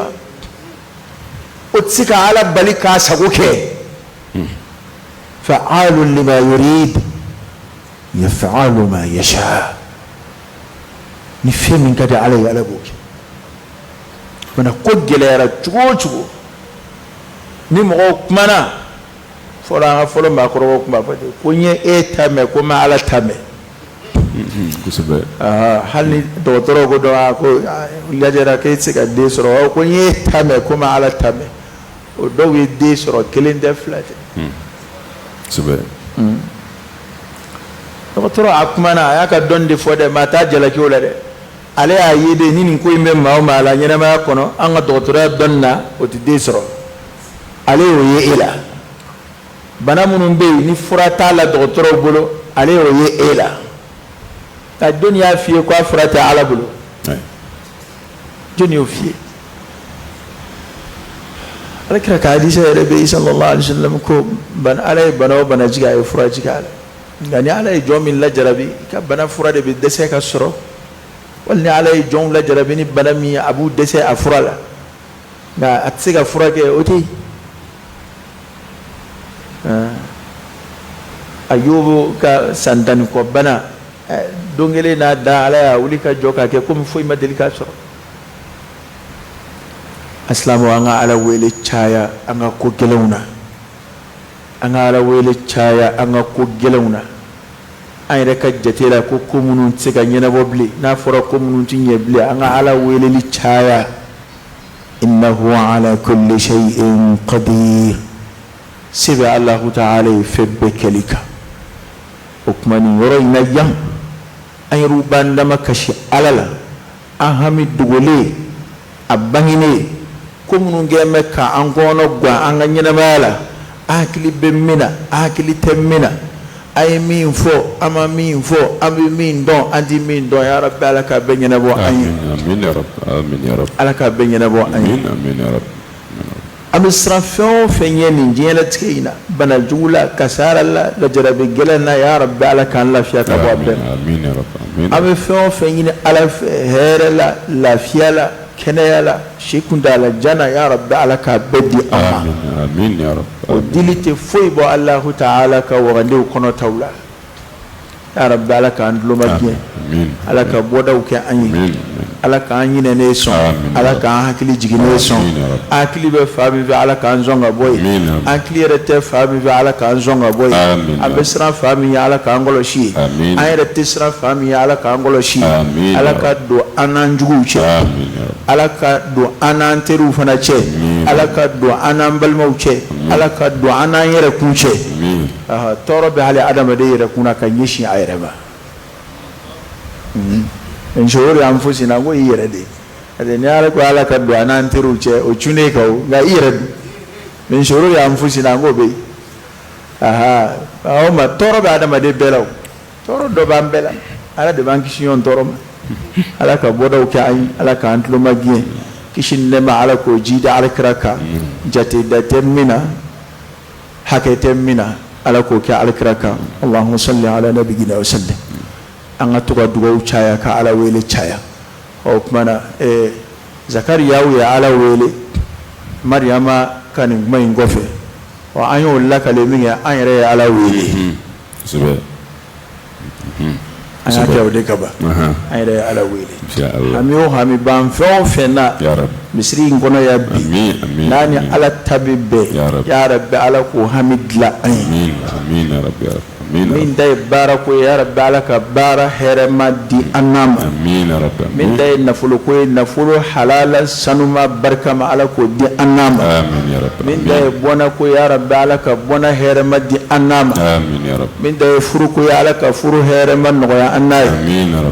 O tɛ se ka Ala bali k'a sago kɛ. Fa'alun lima yurid yaf'alu ma yasha. Ni fɛn min ka di Ala ye, Ala b'o kɛ. Mana ko gɛlɛyara cogo o cogo, ni mɔgɔw kumana, fɔlɔ an ka fɔlɔ maakɔrɔbaw tun b'a fɔ ten ko n ye e ta mɛn, ko n ma Ala ta mɛn. Kosɛbɛ. Hali ni dɔgɔtɔrɔw ko dɔn ko lajɛra k'e tɛ se ka den sɔrɔ, ko n ye e ta mɛn, ko n ma Ala ta mɛn. O dɔw ye den sɔrɔ, kelen tɛ, fila tɛ. Kosɛbɛ. Dɔgɔtɔrɔ a kumana, a y'a ka dɔnni de fɔ dɛ, maa t'a jalaki o la dɛ. Ale y'a ye de ni nin ko in bɛ maa o maa la ɲɛnamaya kɔnɔ, an ka dɔgɔtɔrɔya dɔnni na, o tɛ den sɔrɔ. Ale y'o ye e la. Bana minnu bɛ yen ni fura t'a la dɔgɔtɔrɔw bolo, ale y'o ye e la. Nka jɔnni y'a f'i ye ko a fura tɛ Ala bolo? Jɔnni y'o f'i ye? Ala kira ka hadisa yɛrɛ bɛ yen, sallallahu alaihi wasallam, ko bana, Ala ye bana o bana jigin, a ye fura jigin a la. Nka ni Ala ye jɔn min lajarabi, i ka bana fura de bɛ dɛsɛ ka sɔrɔ, wali ni Ala ye jɔnw lajarabi ni bana min ye, a b'u dɛsɛ a fura la, nka a tɛ se ka furakɛ, o tɛ yen. Ayubu ka san 10 ni kɔ bana, don kelen n'a da, Ala y'a wuli ka jɔ k'a kɛ komi foyi ma deli k'a sɔrɔ. Asilamɛw, an ka Ala wele caya an ka ko gɛlɛnw na, an ka Ala wele caya an ka ko gɛlɛnw na. An yɛrɛ ka jate la ko ko minnu tɛ se ka ɲɛnabɔ bilen, n'a fɔra ko minnu tɛ ɲɛ bilen, an ka Ala weleli caya. Innahu ala kulli shay'in qadir. Se bɛ Alahu taala ye fɛn bɛɛ kɛli kan. O tuma nin yɔrɔ in na yan, an yɛrɛw b'an dama kasi Ala la, an hami dogolen, a bangenen, ko minnu kɛlen bɛ ka an kɔnɔ gan an ka ɲɛnamaya la, an hakili bɛ min na, an hakili tɛ min na, an ye min fɔ, an ma min fɔ, an bɛ min dɔn, an tɛ min dɔn, ya Rabbi, Ala k'a bɛɛ ɲɛnabɔ an ye. Ala k'a bɛɛ ɲɛnabɔ an ye. An bɛ siran fɛn o fɛn ɲɛ nin diɲɛlatigɛ in na, bana jugu la, kasaara la, lajarabi gɛlɛn na, ya Rabbi, Ala k'an lafiya ka bɔ a bɛɛ ma. An bɛ fɛn o fɛn ɲini Ala fɛ, hɛrɛ la, lafiya la, kɛnɛya la, si kuntaala jan na, ya Rabbi, Ala k'a bɛɛ di an ma. O dili tɛ foyi bɔ Alahu taala ka wagandew kɔnɔtaw la. Ya Rabbi, Ala k'an tulo magɛn, Ala ka bɔdaw kɛ an ye, Ala k'an ɲinɛnen sɔn, Ala k'an hakili jiginnen sɔn. An hakili bɛ fan min fɛ, Ala k'an sɔn ka bɔ yen. An hakili yɛrɛ tɛ fan min fɛ, Ala k'an sɔn ka bɔ yen. An bɛ siran fan min ɲɛ, Ala k'an kɔlɔsi yen. An yɛrɛ tɛ siran fan min ɲɛ, Ala k'an kɔlɔsi yen. Ala ka don an n'an juguw cɛ, Ala ka don an n'an teriw fana cɛ, Ala ka don an n'an balimaw cɛ, Ala ka don an n'an yɛrɛ kun cɛ. Tɔɔrɔ bɛ hali adamaden yɛrɛ kun na ka ɲɛsin a yɛrɛ ma. Min shururi anfusina, ko i yɛrɛ de. Parce que ni Ala ko Ala ka don an n'an teriw cɛ, o cunnen kan o, nka i yɛrɛ dun? Min shururi anfusina, k'o bɛ yen. O ma tɔɔrɔ bɛ adamaden bɛɛ la, o tɔɔrɔ dɔ b'an bɛɛ la. Ala de b'an kisi ɲɔgɔn tɔɔrɔ ma. Ala ka bɔdaw kɛ an ye, Ala k'an tulo magɛn. Kisi ni nɛɛma, Ala k'o jiidi Ala kira kan, jate da tɛ min na, hakɛ tɛ min na, Ala k'o kɛ Ala kira kan. Allahumma salli ala nabiyina wa sallim. An ka to ka dugawu caya, ka Ala wele caya. O tuma na Zakariyaw ye Ala wele Mariyama ka nin kuma in kɔfɛ. Ɔ, an y'o lakale min kɛ, an yɛrɛ ye Ala wele. An y'a kɛ o de kama, an yɛrɛ ye Ala wele. Hami o hami b'an fɛn o fɛn na misiri in kɔnɔ yan bi, n'a ni Ala ta bɛ bɛn, ya Rabbi, Ala k'o hami dilan an ye. Min ta ye baara ko ye, ya Rabbi, Ala ka baara hɛrɛma di an n'a ma. Min ta ye nafolo ko ye, nafolo halala sanuma barikama, Ala k'o di an n'a ma. Min ta ye bɔnna ko ye, ya Rabbi, Ala ka bɔnna hɛrɛma di an n'a ma. Min ta ye furuko ye, Ala ka furu hɛrɛma nɔgɔya an n'a ye.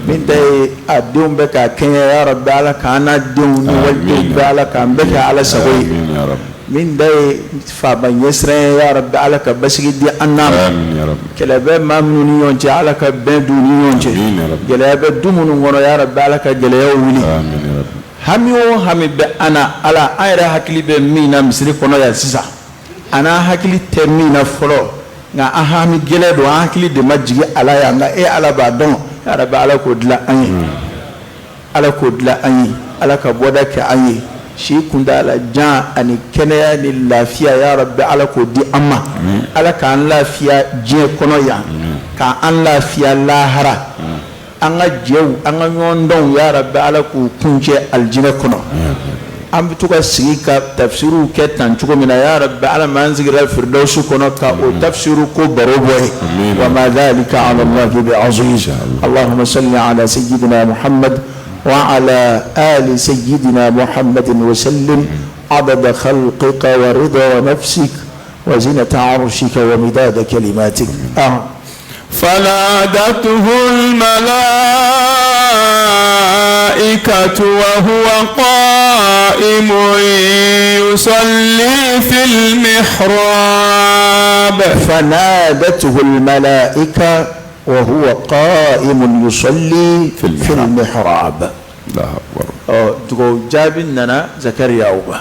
Min ta ye a denw bɛ k'a kɛɲɛ, ya Rabbi, Ala k'an n'a denw ni walidenw bɛɛ, Ala k'an bɛɛ kɛ Ala sago ye. Min ta ye faama ɲɛsiran ye, ya Rabbi, Ala ka basigi di an n'a ma. Kɛlɛ bɛ maa minnu ni ɲɔgɔn cɛ, Ala ka bɛn d'u ni ɲɔgɔn cɛ. Gɛlɛya bɛ du minnu kɔnɔ, ya Rabbi, Ala ka gɛlɛyaw wuli. Hami o hami bɛ an na, Ala, an yɛrɛ hakili bɛ min na misiri kɔnɔ yan sisan, an n'an hakili tɛ min na fɔlɔ, nka an hami gɛlɛn don, an hakili de ma jigin a la yan, nka e Ala b'a dɔn, ya Rabbi, Ala k'o dilan an ye, Ala k'o dilan an ye, Ala ka bɔda kɛ an ye, si kuntaala jan ani kɛnɛya ni lafiya, ya Rabbi, Ala k'o di an ma. Ala k'an lafiya diɲɛ kɔnɔ yan, k'an lafiya lahara, an ka jɛw, an ka ɲɔgɔndɔnw, ya Rabbi, Ala k'u kuncɛ alijinɛ kɔnɔ. An bɛ to ka sigi ka tafsiriw kɛ tan cogo min na, ya rabbi, Ala m'an sigira firidawusu kɔnɔ ka o tafsiru ko baro bɔ yen. Wa ma dhalika ala Allahi bi aziz. Allahumma salli ala sayyidina Muhammad wa ala ali sayyidina Muhammadin wa sallim adada khalqika wa rida nafsik wa zinata arshika wa midada kalimatik. فنادته الملائكة وهو قائم يصلي في المحراب. فنادته الملائكة وهو قائم يصلي في المحراب. الله أكبر. Ɔ, dugawu jaabi nana Zakariya ma.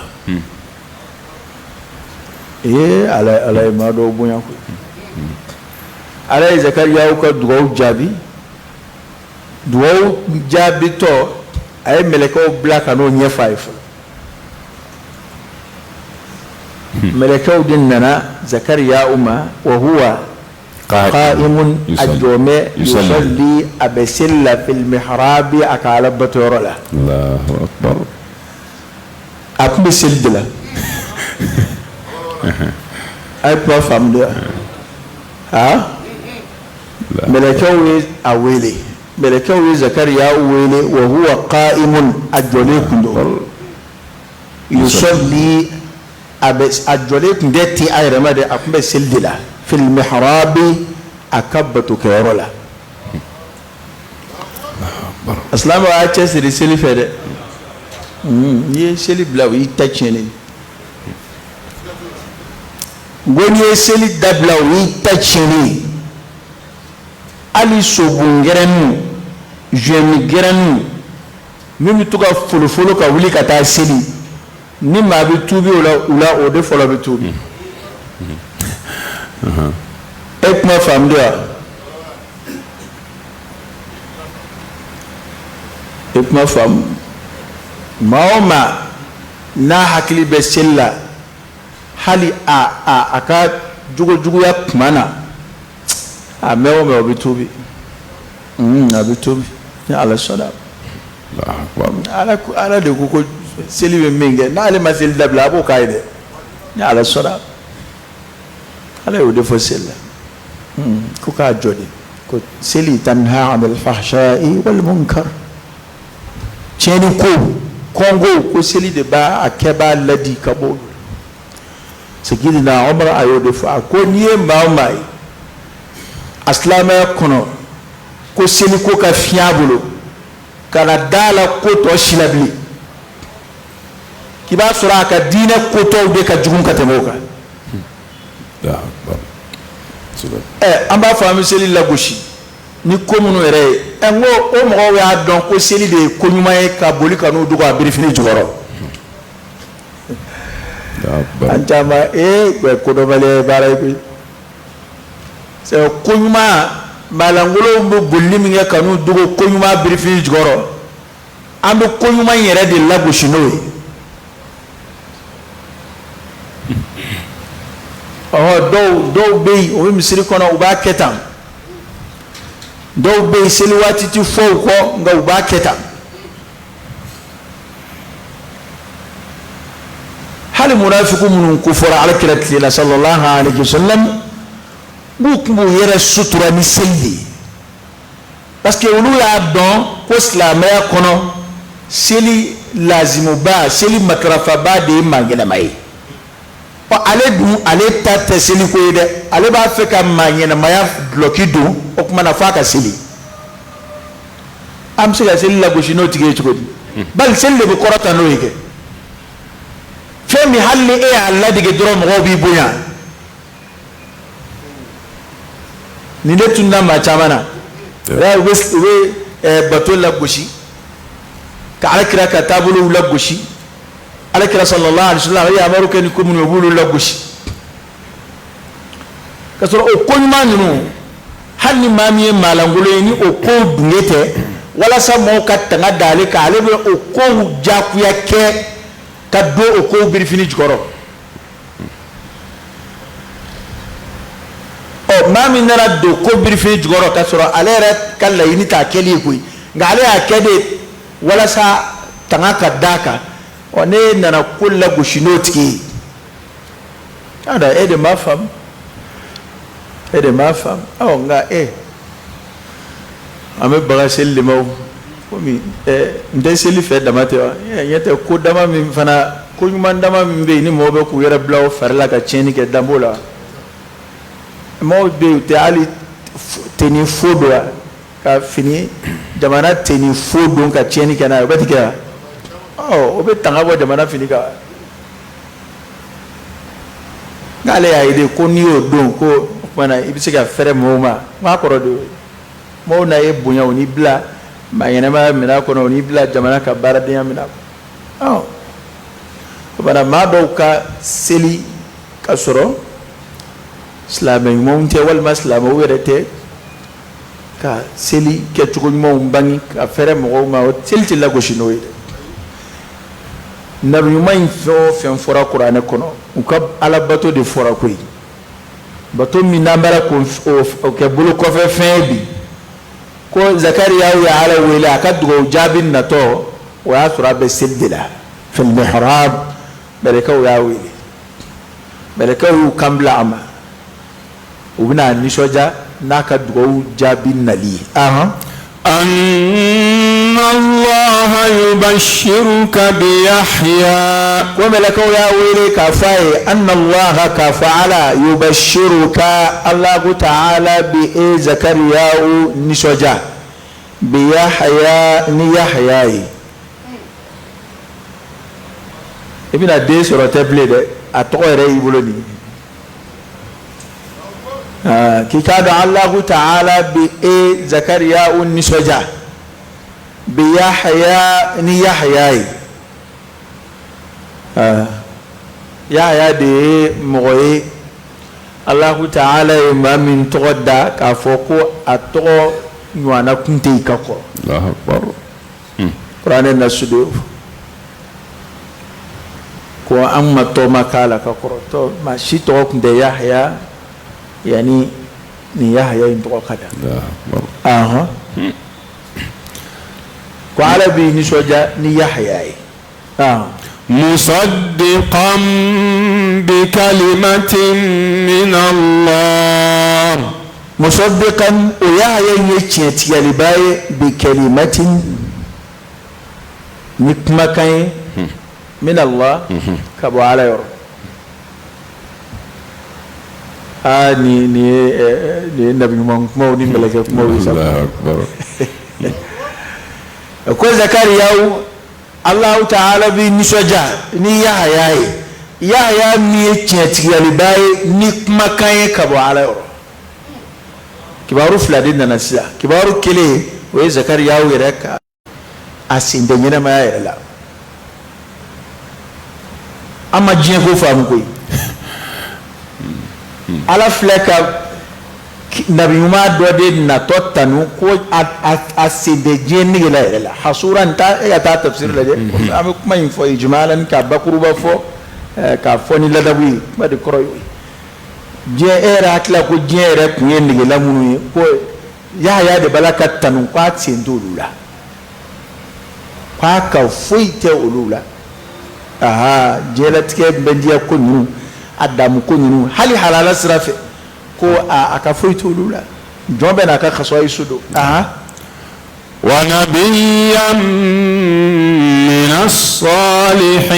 Ee, Ala, Ala ye maa dɔw bonya koyi. Ala ye Zakariya ka dugawu jaabi. Dugawu jaabitɔ, a ye mɛlɛkɛw bila ka n'o ɲɛfɔ a ye fɔlɔ. Mɛlɛkɛw de nana Zakariya ma, wa huwa qa'imun, a jɔlen bɛ, yusalli, a bɛ seli la, fil mihrabi, a ka Ala batoyɔrɔ la. Allahu akbar. A tun bɛ seli de la. A ye kuma faamu de wa? Aa, mɛlɛkɛw ye a wele, mɛlɛkɛw ye Zakariya wele, wa huwa qa'imun, a jɔlen tun don, yusalli, a bɛ a jɔlen tun tɛ ten a yɛrɛ ma dɛ, a tun bɛ seli de la, fil mihrabi, a ka batokɛyɔrɔ la. Silamɛw, y'a cɛsiri seli fɛ dɛ. N'i ye seli bila, o y'i ta tiɲɛnen ye. N ko n'i ye seli dabila, o y'i ta tiɲɛnen ye. Hali sobongɛrɛninw, zɛmigɛrɛninw min bɛ to ka folofolo ka wuli ka taa seli, ni maa bɛ tuubi o la, u la o de fɔlɔ bɛ tuubi. E kuma faamu de wa? E kuma faamu. Maa o maa n'a hakili bɛ seli la, hali a ka jogojuguya tuma na, a mɛn o mɛn, o bɛ tuubi, a bɛ tuubi ni Ala sɔnna. Ala, Ala de ko ko seli bɛ min kɛ, n'ale ma seli dabila, a b'o k'a ye dɛ, ni Ala sɔnna. Ala y'o de fɔ seli la ko k'a jɔ de, ko seli tanha anil fahsha'i wal munkar, tiɲɛni ko, kɔnko, ko seli de b'a a kɛbaa ladi ka bɔ olu la. Sayyidina Umar, a y'o de fɔ, a ko n'i ye maa o maa ye a silamɛya kɔnɔ ko seliko ka fiɲɛ a bolo, kana da la ko tɔ si la bilen, k'i b'a sɔrɔ a ka diinɛ kotɔw de ka jugu ka tɛmɛ o kan. Ɛ, an b'a fɔ an bɛ seli lagosi ni ko minnu yɛrɛ ye. Ɛ, n ko o mɔgɔw y'a dɔn ko seli de ye ko ɲuman ye, ka boli ka n'u dogo a birifini jukɔrɔ. An caman, ee, kodɔnbaliya ye baara ye koyi. C'est ko ɲuman, maalankolonw bɛ bolili min kɛ ka n'u dogo ko ɲuman birifini jukɔrɔ, an bɛ ko ɲuman yɛrɛ de lagosi n'o ye. Ɔhɔ, dɔw bɛ yen, u bɛ misiri kɔnɔ, u b'a kɛ tan. Dɔw bɛ yen, seli waati ti fɔ u kɔ, nka u b'a kɛ tan. Hali munafiku minnu ko fɔra Ala kira tile la, sallallahu alaihi wasallam, k'u tun b'u yɛrɛ sutura ni seli de ye, parce que olu y'a dɔn ko silamɛya kɔnɔ, seli lazimuba, seli matarafaba de ye maa ɲɛnama ye. Ɔ, ale dun, ale ta tɛ seliko ye dɛ, ale b'a fɛ ka maa ɲɛnamaya dulɔki don, o tuma na f'a ka seli. An bɛ se ka seli lagosi n'o tigi ye cogo di? Bali seli de bɛ kɔrɔta n'o ye kɛ. Fɛn min, hali ni e y'a ladege dɔrɔn, mɔgɔw b'i bonya. Nin de tununa maa caman na. U bɛ bato lagosi, ka Ala kira ka taabolow lagosi. Ala kira sallallahu alaihi wasallam, a ye yamaru kɛ ni ko minnu ye, u b'olu lagosi, ka sɔrɔ o ko ɲuman ninnu, hali ni maa min ye maalankolon ye, ni o kow dunge tɛ, walasa mɔgɔw ka tanga d'ale kan, ale bɛ o kow jagoya kɛ ka don o kow birifini jukɔrɔ. Ɔ, maa min nana don ko birifini jukɔrɔ ka sɔrɔ ale yɛrɛ ka laɲini t'a kɛli ye koyi, nka ale y'a kɛ de walasa tanga ka d'a kan. Ɔ ne nana ko lagosi n'o tigi ye, ada e de m'a faamu, e de m'a faamu. Ɔ nka e an bɛ baga seli de ma o, komi n tɛ seli fɛ dama tɛ wa, ɲɛ tɛ ko dama min fana, ko ɲuman dama min bɛ yen ni mɔgɔw bɛ k'u yɛrɛ bila o fari la ka tiɲɛni kɛ, dan b'o la. Mɔgɔw bɛ yen, u tɛ hali tenue faux don wa, ka fini jamana tenue faux don ka tiɲɛni kɛ n'a ye, o bɛ ti kɛ wa? Ɔ o bɛ tanga bɔ jamana fini kan. N'ale y'a ye de ko n'i y'o don ko o tuma na i bɛ se ka fɛrɛ mɔgɔw ma, n k'a kɔrɔ de y'o ye. Mɔgɔw na ye bonya, o n'i bila maa ɲɛnamaya minɛn kɔnɔ, o n'i bila jamana ka baaradenya minɛn kɔnɔ. Ɔ o tuma na maa dɔw ka seli ka sɔrɔ silamɛ ɲumanw tɛ walima silamɛw yɛrɛ tɛ, ka seli kɛcogo ɲumanw bange ka fɛrɛ mɔgɔw ma, o seli tɛ lagosi n'o ye dɛ. Nabi ɲuman in fɛn o fɛn fɔra kuranɛ kɔnɔ, u ka alabato de fɔra koyi. Bato min n'an b'a la k'o kɛ bolo kɔfɛ fɛn ye bi, ko Zakariya ye Ala wele a ka dugawu jaabi natɔ, o y'a sɔrɔ a bɛ seli de la fil mihrab, mɛlɛkɛw y'a wele, mɛlɛkɛw y'u kan bila a ma, u bɛna a nisɔndiya n'a ka dugawu jaabi nali ye. Ahan. Anna Allaha yubashiruka bi Yahya. Ko mɛlɛkɛw y'a wele k'a fɔ a ye, anna Allaha, k'a fɔ Ala, yubashiruka, Alahu taala bi e Zakariyahu nisɔndiya, bi Yahya, ni Yahya ye. I bɛna den sɔrɔ tɛ bilen dɛ, a tɔgɔ yɛrɛ y'i bolo nin ye. K'i k'a dɔn Alahu taala bi e Zakariyahu nisɔndiya bi Yahaya ni Yahaya ye. Yahaya de ye mɔgɔ ye Alahu taala ye maa min tɔgɔ da k'a fɔ ko a tɔgɔ ɲɔgɔnna kun tɛ yen ka kɔrɔ. Alahu akibaru. Kuranɛ nasu de y'o fɔ ko an ma tɔgɔma k'a la ka kɔrɔ, tɔ maa si tɔgɔ tun tɛ Yahaya yanni nin Yahaya in tɔgɔ ka da. Ahɔn, ko Ala b'i nisɔndiya ni Yahaya ye. Ahɔn. Musaddiqan bi kalimatin min Allah. Musaddiqan, o Yahaya in ye tiɲɛtigiyalibaa ye, bi kalimatin, ni kumakan ye, min Allah, ka bɔ Ala yɔrɔ. Aa nin nin ye nin ye nabi ɲuman kumaw ni mɛlɛkɛ kumaw ye sa. Ko Zakariyahu, Alahu taala b'i nisɔndiya ni Yahaya ye, Yahaya min ye tiɲɛtigiyalibaa ye ni kumakan ye ka bɔ Ala yɔrɔ. Kibaru fila de nana sisan. Kibaru kelen, o ye Zakariyahu yɛrɛ ka a sen tɛ ɲɛnamaya yɛrɛ la, an ma diɲɛ ko faamu koyi. Ala filɛ ka nabi ɲuman dɔ de natɔ tanu ko a sen tɛ diɲɛ nege la yɛrɛ la. Hasuran ta, e ka taa tafsiri lajɛ. An bɛ kuma in fɔ ijmalan, k'a bakuruba fɔ, k'a fɔ ni ladabu ye. Kuma de kɔrɔ y'o ye. Diɲɛ, e yɛrɛ hakili la ko diɲɛ yɛrɛ kun ye negela minnu ye, ko Yahaya de b'a la ka tanu k'a sen t'olu la, k'a ka foyi tɛ olu la. Aha, diɲɛlatigɛ bɛndiya ko ninnu, a damu ko ninnu, hali halala sira fɛ, ko a ka foyi t'olu la. Jɔn bɛɛ n'a ka kasayisu don. Aha. Wa nabiyyan mina salihin.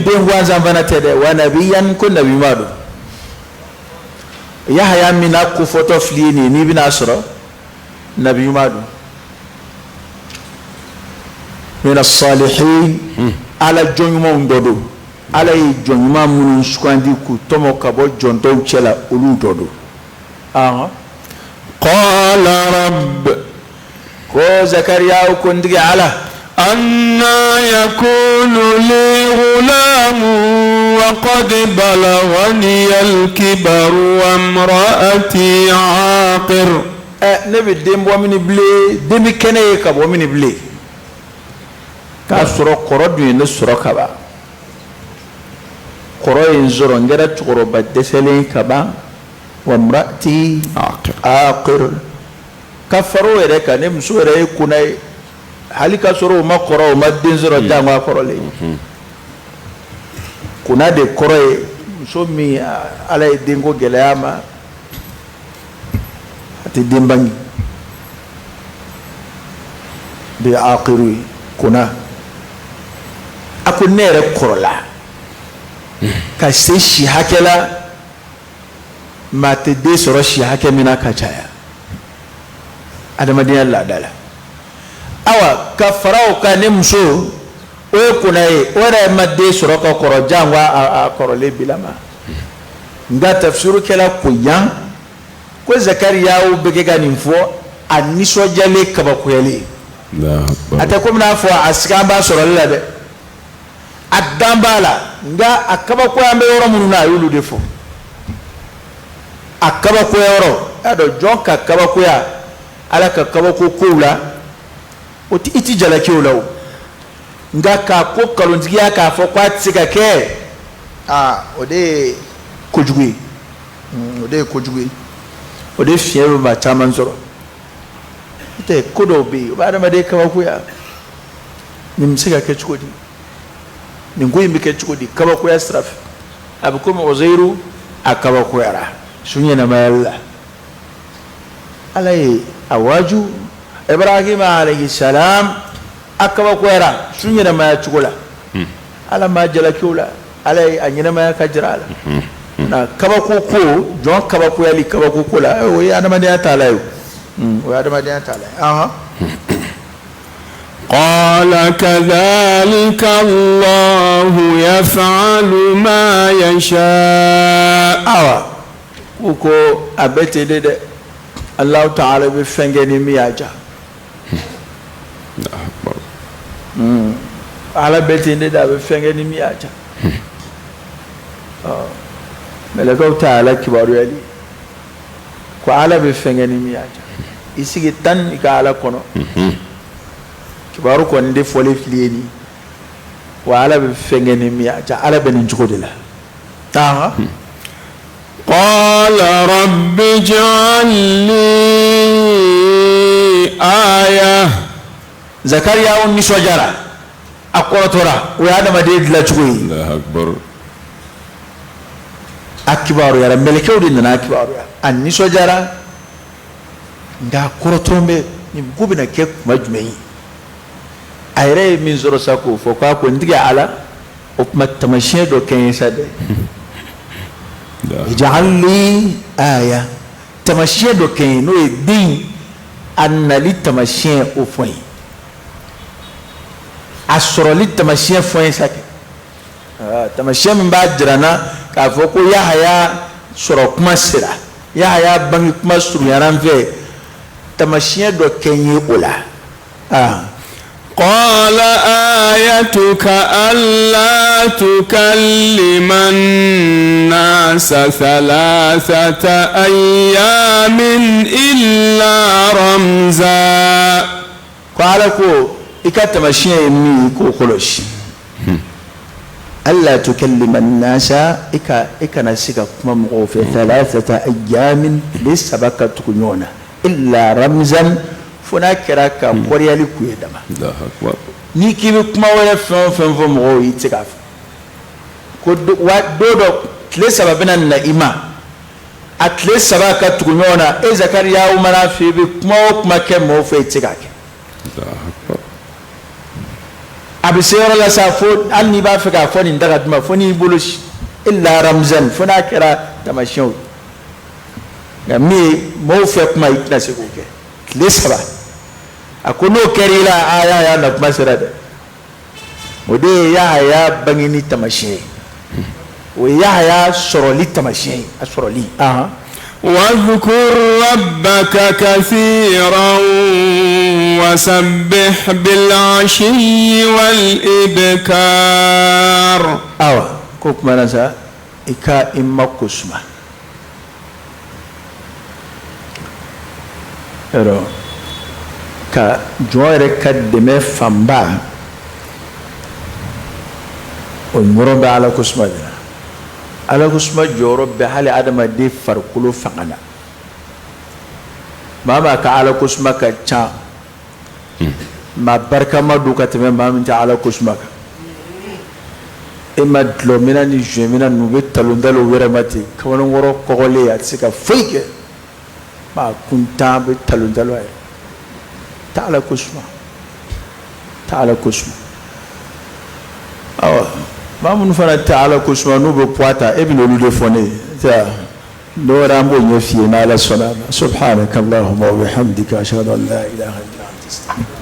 Den gansan fana tɛ dɛ, wa nabiyyan, ko nabi ɲuman don. Yahaya min n'a kofɔtɔ filɛ nin ye, n'i bɛna sɔrɔ nabi ɲuman don, mina salihin, Ala jɔn ɲumanw dɔ don. Ala ye jɔn ɲuman minnu sugandi k'u tɔmɔ ka bɔ jɔn tɔw cɛ la, olu dɔ don. Ahɔn. Qala rabb. Ko Zakariya ko n tigi Ala. Anna yakunu li ghulamun wa qad balaghani al-kibaru wa imra'ati 'aqir. Ɛ ne bɛ den bɔ mini bilen, den bɛ kɛ ne ye ka bɔ mini bilen, k'a sɔrɔ kɔrɔ dun ye ne sɔrɔ kaban, kɔrɔ ye n sɔrɔ, n kɛra cɛkɔrɔba dɛsɛlen kaban, wa imra'ati aqir, ka fara o yɛrɛ kan, ne muso yɛrɛ ye kona ye. Hali ka sɔrɔ o ma kɔrɔ, o ma den sɔrɔ, jango a kɔrɔlen. Kuna de kɔrɔ ye muso min Ala ye denko gɛlɛya ma, a tɛ den bange de ye akiru ye. Kuna a ko ne yɛrɛ kɔrɔla ka se si hakɛ la, maa tɛ den sɔrɔ si hakɛ min na ka caya adamadenya laada la. Awa, ka fara o kan, ne muso, o ye kuna ye, o yɛrɛ ma den sɔrɔ ka kɔrɔ, jango a kɔrɔlen bilama. Nka tafsirukɛla ko yan ko Zakariyaw bɛ kɛ ka nin fɔ a nisɔndiyalen, kabakoyalen. A tɛ komi n'a fɔ a siga b'a sɔrɔli la dɛ, a dan b'a la, nka a kabakoya bɛ yɔrɔ minnu na, a y'olu de fɔ. A kabakoya yɔrɔ, y'a dɔn jɔn ka kabakoya Ala ka kabako kow la, o i ti jalaki o la o. Nka k'a ko kalontigiya, k'a fɔ k'a tɛ se ka kɛ, aa, o de ye kojugu ye. O de ye kojugu ye, o de fiɲɛ bɛ maa caman sɔrɔ. N'o tɛ, ko dɔw bɛ yen, o bɛ adamaden kabakoya. Nin bɛ se ka kɛ cogo di? Nin ko in bɛ kɛ cogo di? Kabakoya sira fɛ, a bɛ komi Ozeyiru, a kabakoyara su ɲɛnamayali la. Ala ye a waaju. Ibrahima alayhi salam, a kabakoyara su ɲɛnamaya cogo la. Ala m'a jalaki o la, Ala ye a ɲɛnamaya ka jira a la. Na kabako ko, jɔn kabakoyali kabako ko la, o ye adamadenya taala ye, o ye adamadenya taala ye. Ahan. قال كذلك الله يفعل ما يشاء. Awa, ko a bɛ ten de dɛ, Alahu taala bɛ fɛn kɛ ni min y'a diya. Ala bɛ ten de dɛ, a bɛ fɛn kɛ ni min y'a diya. Mɛlɛkɛw ta Ala kibaruyali ko Ala bɛ fɛn kɛ ni min y'a diya. I sigi tan i ka Ala kɔnɔ, kibaru kɔni de fɔli fili ye nin wa. Ala bɛ fɛn kɛ ni min y'a diya, Ala bɛ nin cogo de la. قال رب اجعل لي آية. Zakariya o nisɔndiyara, a kɔrɔtɔra. O ye adamaden dilancogo ye. الله أكبر. A kibaruyara, mɛlɛkɛw de nana a kibaruya, a nisɔndiyara, nka a kɔrɔtɔn bɛ nin ko bɛna kɛ kuma jumɛn ye? A yɛrɛ ye min sɔrɔ sa k'o fɔ, k'a ko n tigi Ala, o tuma tamasiyɛn dɔ kɛ n ye sa dɛ. Ij'al li aya, tamasiyɛn dɔ kɛ n ye, n'o ye den a nali tamasiyɛn, o fɔ n ye, a sɔrɔli tamasiyɛn fɔ n ye sa kɛ. Tamasiyɛn min b'a jira n na k'a fɔ ko Yahaya sɔrɔ kuma sera, Yahaya bange kuma surunyara n fɛ, tamasiyɛn dɔ kɛ n ye o la. قال آيتك ألا تكلم الناس 3 أيام إلا رمزا. Ko Ala ko i ka tamasiyɛn ye min ye, k'o kɔlɔsi: ألا تكلم الناس, i kana se ka kuma mɔgɔw fɛ, ثلاثة أيام, tile 3 ka tugu ɲɔgɔn na, إلا رمزا, fo n'a kɛra ka kɔriyali k'u ye dama. الله أكبر. N'i k'i bɛ kuma wɛrɛ fɛn o fɛn fɔ mɔgɔw ye, i tɛ se k'a fɔ. Ko wa don dɔ, tile 3 bɛna na i ma, a tile 3 ka tugu ɲɔgɔn na, e Zakariya mana fɛ, i bɛ kuma o kuma kɛ mɔgɔw fɛ, i tɛ se k'a kɛ. الله أكبر. A bɛ se yɔrɔ la sa, fo hali n'i b'a fɛ k'a fɔ nin daga duma, fo n'i bolo si, إلا رمزا, fo n'a kɛra taamasiyɛnw ye. Nka min ye mɔgɔw fɛ kuma, i tɛna se k'o kɛ tile 3. A ko n'o kɛra i la, a y'a na kuma sera dɛ. O de ye Yahaya bangeni taamasiyɛn ye, o ye Yahaya sɔrɔli taamasiyɛn ye, a sɔrɔli. واذكر ربك كثيرا وسبح بالعشي والإبكار. Awa, ko kuma na sa, i ka i mako suma yɔrɔ ka jɔn yɛrɛ ka dɛmɛ fanba, o yɔrɔ bɛ Ala ko suma de la. Ala ko suma jɔyɔrɔ bɛ hali adamaden farikolo fanga la. Maa maa ka Ala ko suma ka ca, Maa barikama don ka tɛmɛ maa min tɛ Ala ko suma kan. E ma dɔlɔminna ni jointminna ninnu bɛ talon talon u yɛrɛ ma ten, kamalenkɔrɔ kɔgɔlen a tɛ se ka foyi kɛ, maa kuntan bɛ talon talon a yɛrɛ tɛ Ala ko suma, tɛ Ala ko suma. Awa maa minnu fana tɛ Ala ko suma n'u bɛ poids ta, e bɛ n'olu de fɔ ne ye dɔ wɛrɛ an b'o ɲɛ f'i ye n'Ala sɔnna a ma. Subhanaka Allahumma wa bihamdika ashhadu an la ilaha illa anta astaghfiruka.